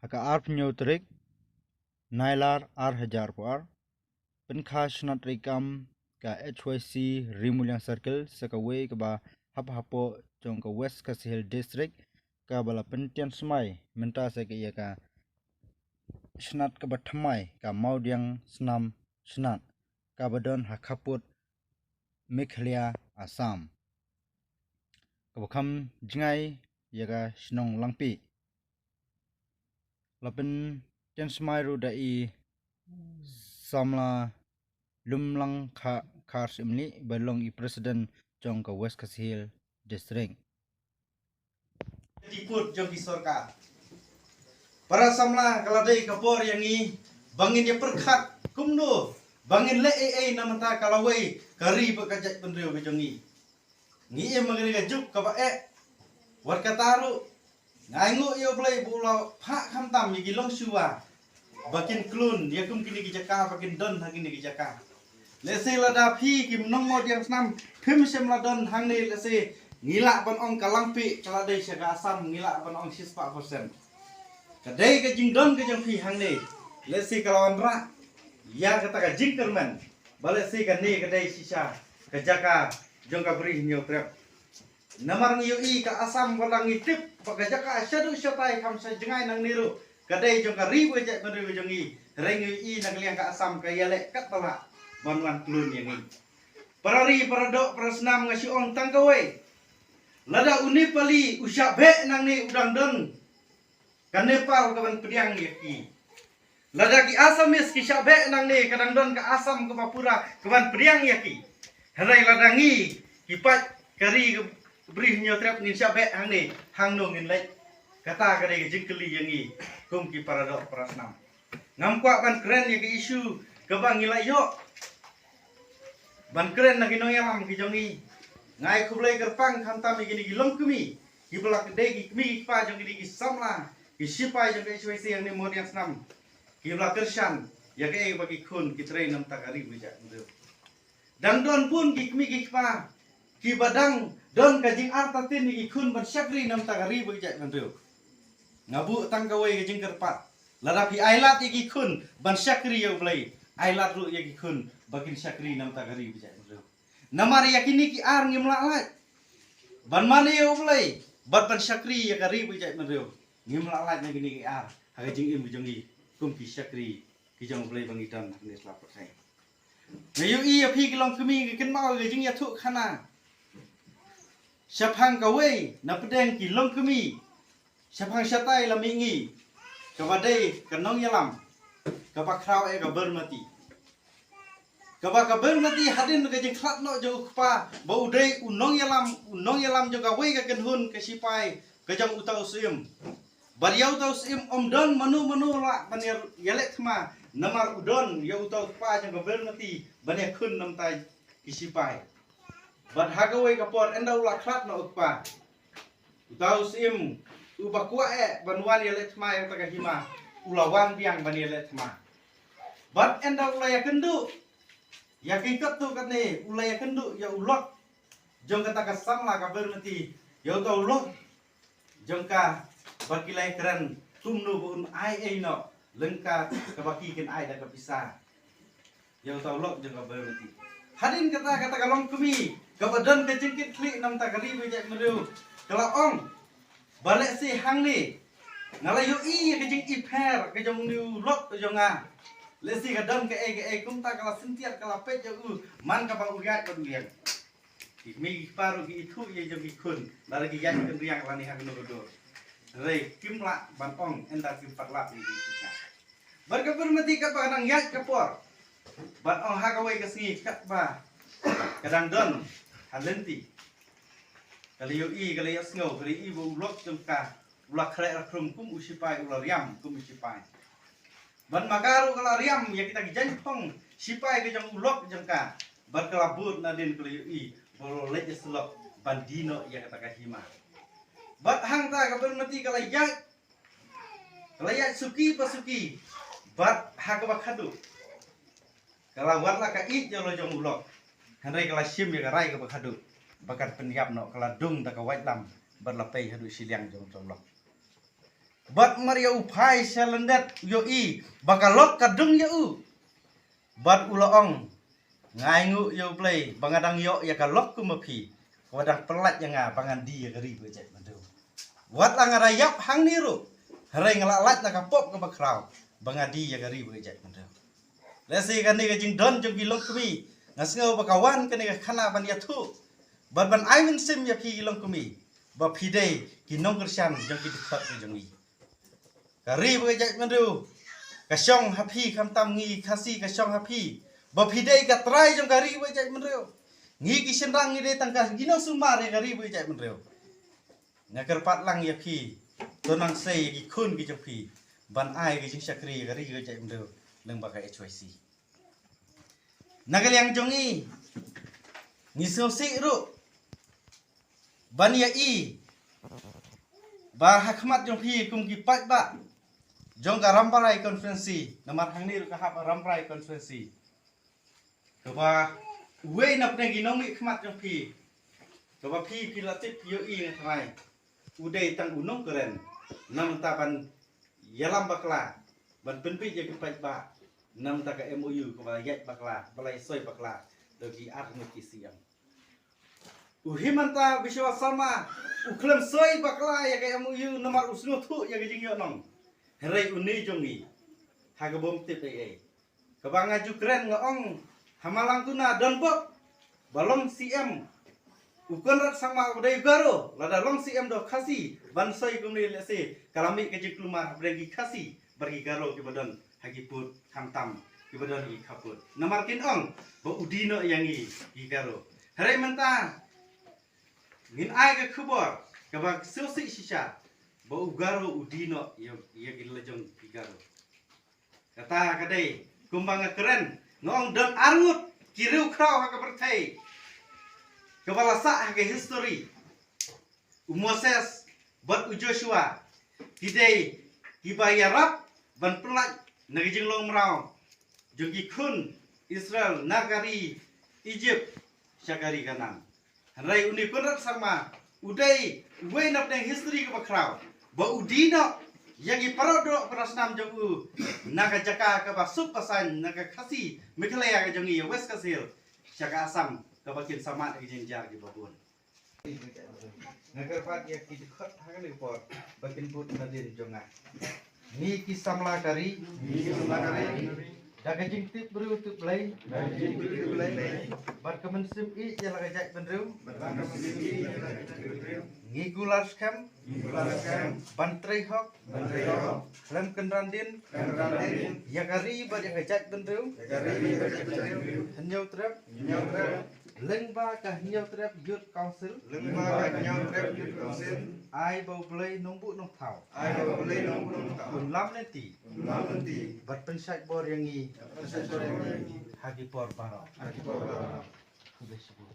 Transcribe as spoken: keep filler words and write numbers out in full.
Ha ka arphew tarik Nailar ar hajar arphew ar, pynkha shnat treikam ka H Y C Ri Muliang Circle sa kawei kaba hap hapoh jong ka West Khasi Hills District, kaba la pyntian smai mynta sa ka ïa ka shnat kaba thymmai ka Mawdiang Snam Shnat, kaba don ha khappud Meghalaya, Assam, kaba kham jngai ïa ka shnong Langpih. La pyntian smai ruh da i samla Lumlang Kha-, Khar Syiemlieh ba long i president jong ka West Khasi Hills District. Ki pud jong ki sorkar. Para samla, ka la dei ka por ïa ngi ba ngin ïa pyrkhat kumno ba ngin leh ei ei na bynta ka lawei ka ri bad ka jaitbynriew ka jong ngi. Ngi im ha kane ka juk kaba eh. Wat kata ruh, nga ainguh ïa U Blei ba u la phah khamtam ïa ki longshuwa ba kin khlun ïa kum kine ki jaka, ba kin don ha kine ki jaka. Lehse lada phi ki nong Mawdiang Snam phim shym la don hangne, lehse ngi lah ban ong ka Langpih ka la dei sha ka Assam, ngi lah ban ong shispah percent. Ka dei ka jingdon ka jong phi hangne, lehse ka la wanrah ïa kata ka jingkyrmen ba lehse kane ka dei shisha ka jaka jong ka Bri Hynñiewtrep. Namar ngi ïohi ka Assam, wat la ngi tip ba ka jaka shaduh shatai kham sha jngai nangne ruh ka dei jong ka ri bad ka jaitbynriew jong ngi. Hynrei ngi ïohi na ka liang ka Assam ka ïaleh katba lah ban wan khlun ïa ngi. Para ri, para doh, para snam, nga shu ong tang kawei. Lada u Nepali u shah beh nangne, u dang don ka Nepal kaban pdiang ïa ki. Lada ki Assamese ki shah beh nangne, ka dang don ka Assam kaba pura kaban pdiang ïa ki. Hynrei lada ngi ki paid ka ri ka Bri Hynñiewtrep ngin shah beh hangne, hangno ngin leit? Kata ka dei ka jingkylli ïa ngi kum ki para doh para snam. Ngam kwah ban kren ïa ka issue kaba ngi la ïoh ban kren na ki nongïalam ki jong ngi. Nga ai khublei kyrpang khamtam ïa kine ki longkmie, kiba la dei ki kmie ki kpa jong kine ki samla, ki sipai jong ka H Y C hangne Mawdiang Snam, kiba la kyrshan ïa kaei ba ki khun ki trei na bynta ka ri bad ka jaitbynriew. Dang don bun ki kmie ki kpa kiba dang don ka jingartatien ïa ki khun ban shakri na bynta ka ri bad ka jaitbynriew. Nga buh tang kawei ka jingkyrpad, lada phi ailad ïa ki khun ban shakri ïa U Blei, ailad ruh ïa ki khun ba kin shakri na bynta ka ri bad ka jaitbynriew. Namar ïa kine ki ar ngim lah lait. Ban mane ïa U Blei bad ban shakri ïa ka ri bad ka jaitbynriew, ngim lah lait na kine ki ar ha ka jingim ka jong ngi kum ki shakri ki jong U Blei ba ngi don ha kane ka sla pyrthei. Nga ïohi ïa phi ki longkmie, nga kynmaw ïa ka jingïathuhkhana shaphang kawei na pdeng ki longkmie shaphang shatai la mihngi, kaba dei ka nongïalam kaba khraw eh ka Bermati. Kaba ka Bermati, hadien ka jingkhlad noh jong u kpa ba u dei u nongïalam, u nongïalam jong kawei ka kynhun ka sipai ka jong uta u syiem. Bad ïa uta u syiem ym don mano mano lah ban ïa, ïaleh thma, namar u don ïa uta u kpa jong ka Bermati ban ïakhun na bynta ki sipai. Bad ha kawei ka por, ynda u la khlad noh u kpa, uta u syiem uba kwah eh ban wan ïaleh thma ïa kata ka hima, u la wan biang ban ïaleh thma. Bad ynda u la ïakynduh ïa ki katto katne, u la ïakynduh ïa u lok jong kata ka samla ka Bermati, ïa uta u lok jong ka, bad ki la ïakren kumno ba un ai ei noh lyngba kaba ki kin ai da ka pisa ïa uta u lok jong ka Bermati. Hadien kata, kata ka longkmie kaba don ka jingkitkhlieh na bynta ka ri bad ka jaitbynriew ka la ong ba lehse hangne nga la ïohi ïa ka jingipher ka jong une u lok jong nga. Lehse ka don kaei kaei, kumta ka la syntiat, ka la peit ïa u man kaba u ïaid bad u ïeng. Ki kmie ki kpa ruh ki ithuh ïa jong ki khun, lada ki ïaid kynriang lane ha kano ka dur. Hynrei kim lah ban ong ynda kim pat lap ïa ki shisha. Bad ka Bermati katba ka dang ïaid ka por, ban ong ha kawei ka sngi katba ka dang don ha lynti, ka la ïohi, ka la ïohsngew, ka la ïohi ba u lok jong ka u la khreh rakhrum kum u sipai, u la riam kum u sipai. Bad ma ka ruh ka la riam ïa kita ki jaiñphong sipai ka jong u lok jong ka. Bad ka la bud nadien, ka la ïohi ba u la leit ïa syllok ban die noh ïa kata ka hima. Bad hangta ka Bermati ka la ïaid, ka la ïaid suki pa suki. Bad ha kaba khadduh ka la, wat la ka ïeit ïa la jong u lok, hynrei ka la shim ïa ka rai kaba khadduh ba kan pynïap noh. Ka la dung da ka waitlam bad la pei haduh shiliang jong u lok. Bad mar ïa u phai sha lyndet u ïohi ba ka lok ka dung ïa u. Bad u la ong, nga ainguh ïa U Blei ba nga dang ïoh ïa ka lok kum ma phi, kaba dang pyllait ïa nga ba ngan die ïa ka ri bad ka jaitbynriew. Wat la nga da ïap hangne ruh, hynrei nga la lait na ka pop kaba khraw ba nga die ïa ka ri bad ka jaitbynriew. Lehse kane ka jingdon jong ki longkmie, nga sngew ba ka wan kane ka khana ban ïathuh bad ban ai mynsiem ïa phi ki longkmie ba phi dei ki nongkyrshan jong ki dkhot ka jong ngi. Ka ri bad ka jaitbynriew ka shong ha phi, khamtam ngi Khasi ka shong ha phi, ba phi dei ka trai jong ka ri bad ka jaitbynriew. Ngi ki shynrang ngi dei tang ka, ki nongsumar ïa ka ri bad ka jaitbynriew. Nga kyrpad lang ïa phi, to nang sei ïa ki khun ki jong phi ban ai ka jingshakri ïa ka ri bad ka jaitbynriew lyngba ka H Y C. Na ka liang jong ngi, ngi sngewsih ruh ban ïa i ba ha khmat jong phi kum ki paidbah jong ka Rambrai constituency, namar hangne ruh ka hap Rambrai constituency, kaba uwei na pdeng ki nongmihkhmat jong phi, kaba phi, phi la tip, phi ïohi nga tharai, u dei tang u nongkren na bynta ban ïalam bakla, ban pynbiej ïa ki paidbah na bynta ka M O U kaba la ïaid bakla, ba la ïasoi bakla da ki arngut ki C M. U Himanta Biswa Sarma u khlem soi bakla ïa ka M O U namar u sngewthuh ïa ka jingïohnong. Hynrei une jong ngi, ha ka bym tip ei ei, kaba nga ju kren nga ong, ha Malangkona don bok ba long C M u Conrad Sangma uba dei Garo, lada long C M da u Khasi ban soi kumne, lehse ka la mih ka jingkulmar hapdeng ki Khasi bad ki Garo kiba don ha ki pud, khamtam kiba don ha ki khappud. Namar kin ong ba u die noh ïa ngi ki Garo. Hynrei mynta ngin ai ka khubor kaba sngewsih shisha ba u Garo u die noh ïa, ïa ki la jong ki Garo. Kata ka dei kumba nga kren, nga ong don arngut ki riewkhraw ha ka pyrthei kaba la sah ha ka history. U Moses bad u Joshua ki dei kiba ïarap ban pyllait na ka jinglong mraw jong ki khun Israel na ka ri Egypt sha ka ri Kanaan. Hynrei une Conrad Sangma u dei uwei na pdeng history kaba khraw ba u die noh ïa ki para doh para snam jong u na ka jaka kaba suk ba saiñ, na ka Khasi Meghalaya ka jong ngi, ïa West Khasi Hills sha ka Assam, kaba kin samad ïa ki jynjar kiba bun. Nga kyrpad ïa ki dkhot ha kane ka por ba kin bud nadien jong nga. Ngi ki samla ka ri, ngi ki samla ka ri, da ka jingtip briew tip Blei, da ka jingtip briew tip Blei, bad ka mynsiem ïeit ïa la ka jaitbynriew, bad ka mynsiem ïeit ïa la ka jaitbynriew, ngi kular skhem, ngi kular skhem, ban trei hok, ban trei hok, khlem kynran dien, khlem kynran dien, ïa ka ri bad ïa ka jaitbynriew, ïa ka ri bad ïa ka jaitbynriew, Hynñiewtrep, Hynñiewtrep, lyngba ka Hynñiewtrep Youth Council, lyngba ka Hynñiewtrep Youth Council, ai ba U Blei Nongbuh Nongthaw, ai ba U Blei Nongbuh Nongthaw, un lam lynti, un lam lynti, bad pynshait bor ïa ngi, bad pynshait bor ïa ngi, ha ki por baroh, ha ki por baroh. Khublei shibun.